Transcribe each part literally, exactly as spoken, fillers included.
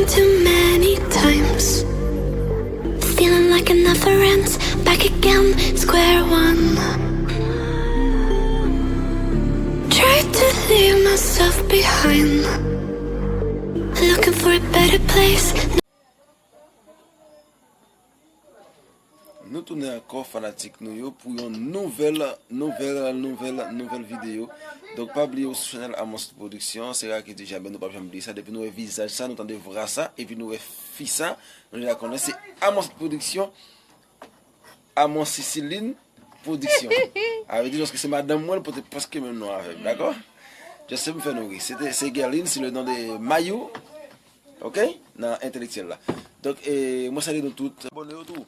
Too many times. Feeling like another ends. Back again, square one. Try to leave myself behind. Looking for a better place. Nou tounen ankò fanatik nou yo pou yon nouvèl, nouvèl, nouvèl, nouvèl videyo. Donk pa bliye ou sou chanèl Amos Production, se rare ki di jamè, nou p ap janm bliye sa. Depi nou wè vizaj sa, nou tande vwa sa, epi nou wè fi sa, nou deja konnen se Amos Production, Amos Sisiline Production. A vle di lòske se madanm mwen, l pote prèske menm non avè m, dakò? Just se pou m fè nou ri. Se te, se Guerline, se le nom de Mayou. Ok? Nan entèlektyèl la. Donk, e, mwen salye nou tout. Abòne yo tou.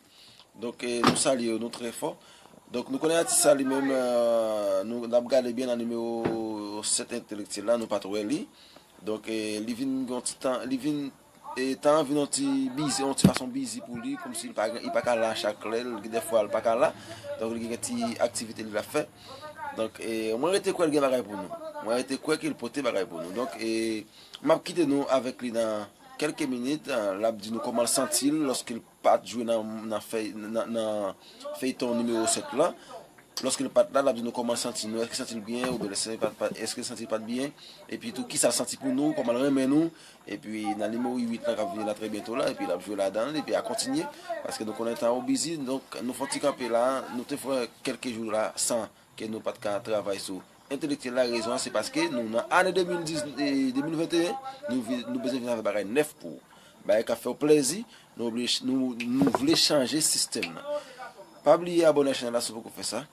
Donk, e, nou salye yo, nou trè fò. Donk, nou konnen atis sa li menm, e, nou, n ap gade byen nan nimewo sèt entèlektyèl la, nou pa t wè li. Donk, e, li vin gen yon ti tan, li vin, e, tan an vin yon ti bizi, yon ti fason bizi pou li, kòmsi li pa gen, li pa ka la chak lè, gen dèfwa li pa ka la. Donk, li gen ti aktivite li l ap fè. Donk, e, mwen rete kwè l gen bagay pou nou. Mwen rete kwè ke l pote bagay pou nou. Donk, e, M ap kite nou avèk li nan kèlke minit. L ap di nou kòman l santi l lòske l pa t jwe nan, nan fèy, nan, nan feyton nimewo sèt la. Lòske l pa t la, l ap di nou kòman l santi nou. Èske l santi l byen oubyen èske l santi l pa t, èske l santi l pa t byen? Epi tou, kisa l santi pou nou, kòman l renmen nou? Epi nan nimewo uit la k ap vini la trè byento la, epi l ap jwe ladan l, epi a kontinye, paske nou konnen tan yo bizi, donk nou fè yon ti kanpe la, nou te fè kèlke jou la san ke nou pa t ka travay sou entèlektyèl la, rezon an se paske nou nan ane de mil dis, e, de mil venteyen, nou, vi- nou bezwen vin avèk bagay nèf pou ou. Bagay k ap fè w plèzi, nou, oblije- nou, nou vle chanje sistèm nan. Pa bliye abòne ak chanèl la si w poko fè sa.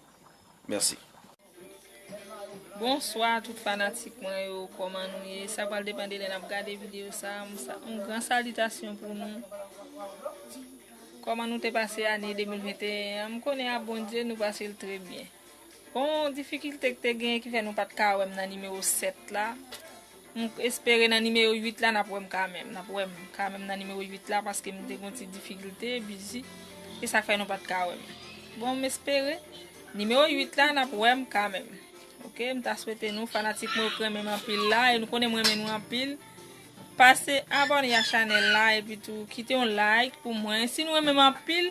Mèsi. Bonswa tout fanatik mwen yo, kòman nou ye? Sa pral depann de lè n ap gade videyo sa. M sa- Yon gran salitasyon pou nou. Kòman nou te pase ane de mil venteyen an? M konnen a Bondye nou pase l trè byen. Bon, difikilte k te genyen ki fè nou pa t ka wè m nan nimewo sèt la. M espere nan nimewo uit la n ap wè m kanmenm. N ap wè m kanmenm nan nimewo uit la paske m te gen yon ti difikilte, bizi. E sa k fè nou pa t ka wè m. Bon, m espere nimewo uit la n ap wè m kanmenm. Ok, m ta swete nou fanatik mwen yo k renmen m anpil la, e nou konnen m renmen nou anpil. Pase abòne a chanèl la epi tou kite yon like pou mwen. Si nou renmen m anpil,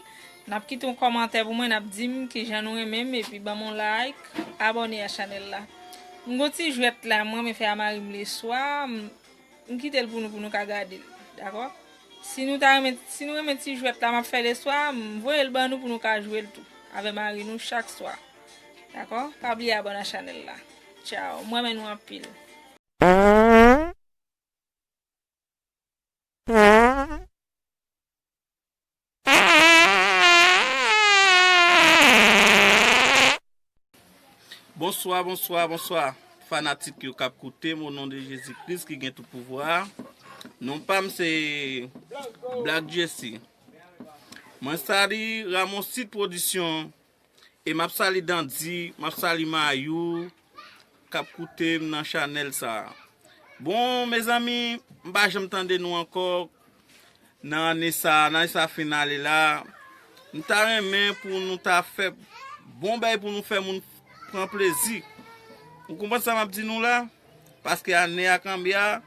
n ap kite yon kòmantè pou mwen, n ap di m kijan nou renmen m epi ban m yon like, abòne a chanèl la. M gon ti jwèt la, m renmen fè a mari m leswa, m, m kite l pou nou, pou nou ka gade l, dakò? Si nou ta renmen, si nou renmen ti jwèt la m ap fè leswa, m voye l ban nou pou nou ka jwe l tou, avè mari nou chak swa. Dakò? Pa bliye abòne a chanèl la. Tchao, m renmen nou anpil. Bonswa, bonswa, bonswa. Fanatik yo k ap koute m, o non de Jezi Kris ki gen tout pouvwa a. Non pa m se Black Jesse. Mwen sali Ramonsit Pwodisyon. E m ap sali Dandi, m ap sali Mayou k ap koute m nan chanèl sa a. Bon, mezanmi, m pa janm tande nou ankò nan ane sa a, nan ane sa a fin ale la. M ta renmen pou nou ta fè bon bagay pou nou fè moun pran plezi. Ou konprann sa m ap di nou la? Paske ane a kanbya,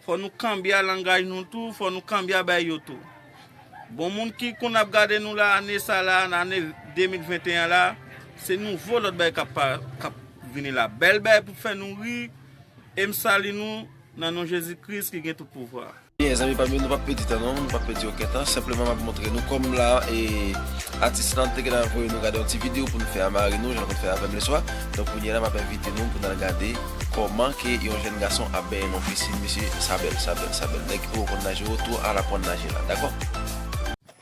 fò nou kanbya langaj nou tou, fò nou kanbya bay yo tou. Bon, moun ki konn ap gade nou la ane sa la, nan ane de mil venteyen la, se nouvo lòt bagay k ap pa- k ap vini la. Bèl bagay pou fè nou ri, e m sali nou nan non Jezi Kris ki gen tout pouvwa. Byen, zanmi pa m yo, nou p ap pèdi tan non, nou p ap pèdi okenn tan. Senpleman m ap montre nou kòm la, e, atis lan te gentan voye nou gade yon ti videyo pou nou fè a mari nou, jan l konn fè avè m leswa. Donk kounye a la m ap envite nou pou n al gade kòman ke yon jèn gason ap benyen nan yon pisin, mesye, sa bèl, sa bèl, sa bèl. Nèg ki poko konn naje yo tou al aprann naje la, dakò?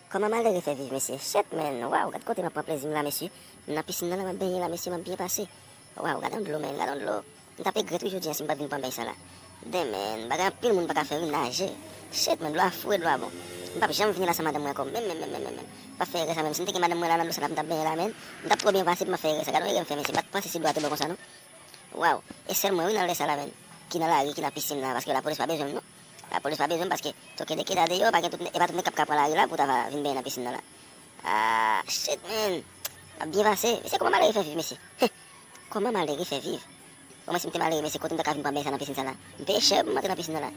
Kòman malere fè viv mesye? Shit man, waw, gad kote m ap pran plezi m la mesye. M nan pisin nan la m ap benyen la mesye, m ap byen pase. Waw, gad yon dlo man, gad yon dlo. M t ap egrèt wi jodi a si m pa t vin pran bèy sa la. Damn man, bagay anpil moun pa ka fè wi, naje. Shit man, dlo a fou e dlo a bon. M p ap janm vini la san madanm mwen ankò, menm, menm, menm, menm, menm, menm. M p ap fè erè sa menm, si m te gen madanm mwen la nan dlo sa la pou m t ap benyen la man, m t ap twò byen pase pou m ap fè erè sa. Gad yon erè m fè mesye, m pa t panse si dlo a te bon konsa non. Waw, e sèl mwen wi nan lè sa la menm, ki nan lari, ki nan pisin la, paske lapolis pa bezwen m non. Lapolis pa bezwen m paske toke de keda deyò, pa gen tout, e pa tout nèg k ap ka pran lari la pou ta va vin benyen nan pisin nan la. Ah, shit man, m ap byen pase. Mesye, kòman malere fè viv mesye? Kòman malere fè viv? Bon mwen si m te malere mesye, kote m ta ka vin pran beny sa nan pisin sa la? M peye chè pou m antre nan pisin nan la.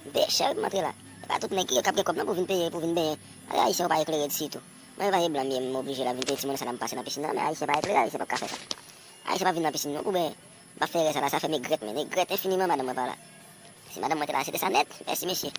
M peye chè wi pou m antre la. Pa tout nèg ki k ap gen kòb non pou vin peye, pou vin benyen. Ayisyen yo pa eklere ditou. Mwen pa e blan m ye, m oblije la vin peye timoun sa la m pase nan pisin nan, men ayisyen pa eklere, ayisyen p ap ka fè sa. Ayisyen pa vin nan pisin non pou benyen. M ap fè erè sa la, sa fè m egrèt, men egrèt enfiniman madanm mwen pa la. Si madanm mwen te la, se te sa nèt. Mèsi mesye.